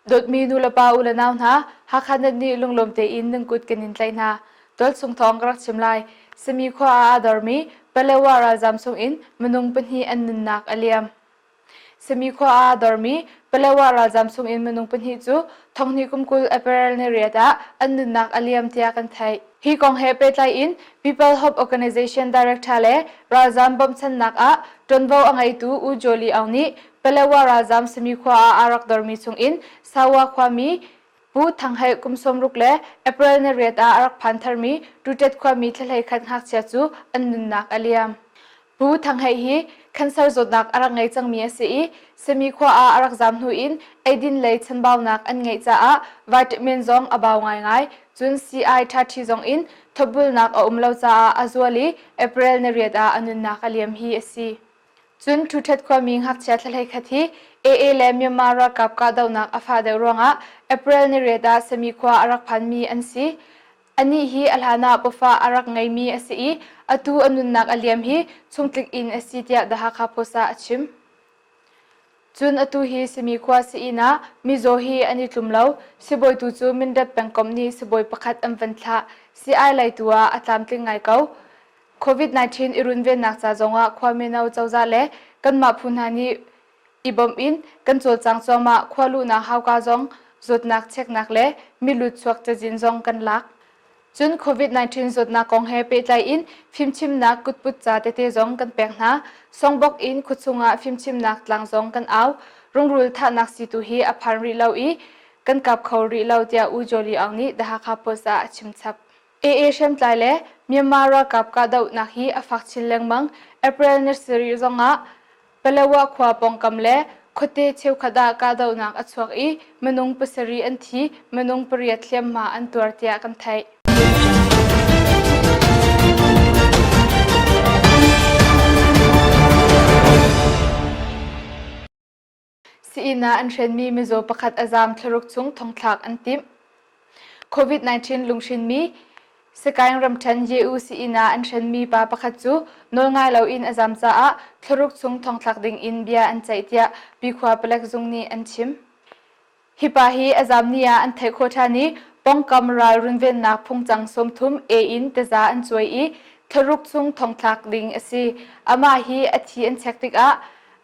Dawtmi nulepa u le nau hna, Hakha Net nih lunglawm tein nan kut kan in tlaih hna. Tualchung thawng ka rak chim lai. Sami khua ah aa dormi Palewa ralzaam chungin minung pahnih an nunnak a liam. Sami khua ah aa dormi Palewa ralzaam chungin minung pahnih cu thonghnih kum 20 April ni riat ah an nunnak a liam tiah kan theih. Hi kong he pehtlai in People Hope Organization Director le ralzaam bawmhchanhnak ah ṭuanvo a ngeitu U Jolie Aung nih Palewa ralzaam sami khua ah aa rak dormi chungin Sawa khuami Pu Thang Hei kum 60 le April ni riat ah a rak phan tharmi Tutet khuami thlahlei khat ngakchia cu an nunnak a liam. Pu Thang Hei hi cancer zawtnak a rak ngei cangmi a si i Sami khua ah a rak zaam hnu in eidin lei chanbaunak an ngeih caah vitamin zong a bau ngaingai. Cun sii-ai ṭhaṭhi zong in thawpbulnak a um lo caah a zual i April ni riat ah a nunnak a liam hi a si. Cun Ṭhuṭhet khuami ngakchia thlahlei khat hi AA le Myanmar ralkap kahdohnak a fah deuh ruangah April ni riat ah Sami khua a rak phanmi an si. Anih hi a hlan ah pawfah a rak ngeimi a si i atu a nunnak a liam hi chungtlik in a si tiah The Hakha Post ah a chim. Cun atu hi Sami khua sii-inn ah mizaw hi an i tlum lo. Sibawi tu cu Mindat pengkomh nih sibawi pakhat an van thlah. Sii-ai lei tu ah a tlamtling ngai ko. COVID-19 i runvennak ca zongah khua mino cozah le kanmah phu hna nih i bawmh in kan cawlcang cuahmah. Khua luhnak hauka zong zawtnak cheknak le milut chuak cazin zong kan lak. Cun COVID-19 zawtnak kong he pehtlai in fimchimnak kutput ca tete zong kan pek hna. Songbok in khuachung ah fimchimnak tlang zong kan au. Rungrul thahnak sii tu hi a phan rih lo i kan kap kho rih lo tiah U Jolie Aung nih The Hakha Post ah a chim chap. AA hriamtlai le Myanmar ralkap kahdohnak hi a fak chin lengmang. April ni sarih zongah Palawa khua pawngkam le khuate cheukhat ah kahdohnak a chuak i minung pasarih an thi, minung pariat hliamhma an tuar tiah kan theih. Sii-inn ah an hrenmi mizaw pakhat a zaam thlaruk chung thongthlak an timh. COVID-19 lunghrinmi Sagaing ramṭhen Ye-U sii-inn ah an hrenmi pa pakhat cu nawlngai loin a zaam caah thlaruk chung thongthlak ding in bia an ceih tiah Pikhua palek zung nih an chim. Hi pa hi a zaam ni ah an theih khawh ṭhan i pawngkam ral runvennak phungcang 30 A in taza an cuai i thlaruk chung thongthlak ding a si. Amah hi a thi an chek tikah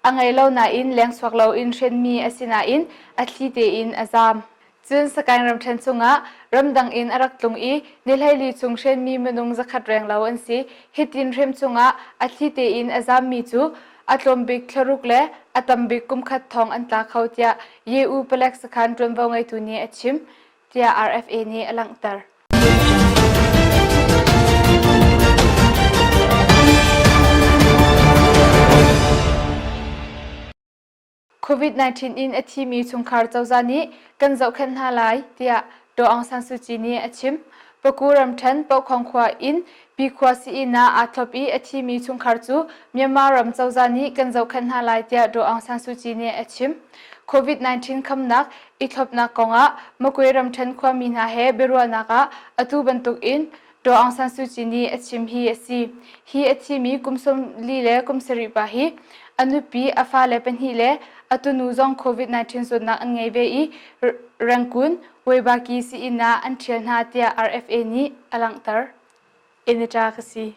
a ngei lo nain lengchuak loin hrenmi a si nain a thli tein a zaam. Cun Sagaing ramṭhen chungah ramdang in a rak tlung i ni hleili chung hrenmi minung zakhat renglo an si. Hitin hrem chungah a thli tein a zaammi cu a tlawm bik thlaruk le a tam bik kumkhat thong an tla kho tiah Ye-U palek sakhan ṭuanvo ngeitu nih a chim, tiah RFA nih a langhter. COVID-19 in a thimi chungkhar cozah nih kan zohkhenh hna lai tiah Daw Aung San Suu Kyi nih a chim. Paku ramṭhen Pohkhong khua in Pikhua sii-inn ah aa thlop i a thimi chungkhar cu Myanmar ram cozah nih kan zohkhenh hna lai tiah Daw Aung San Suu Kyi nih a chim. COVID-19 khamnak i thlopnak kongah Makwe ramṭhen khuami hna he biaruahnak ah atu bantuk in Daw Aung San Suu Kyi nih a chim hi a si. Hi a thimi kum 40 le kum sarih pa hi a nupi, a fale pahnih le a tunu zong COVID-19 zawtnak an ngei ve i Rangoon Weibaki sii-inn ah an ṭhial hna tiah RFA nih a langhter. Enita ka si.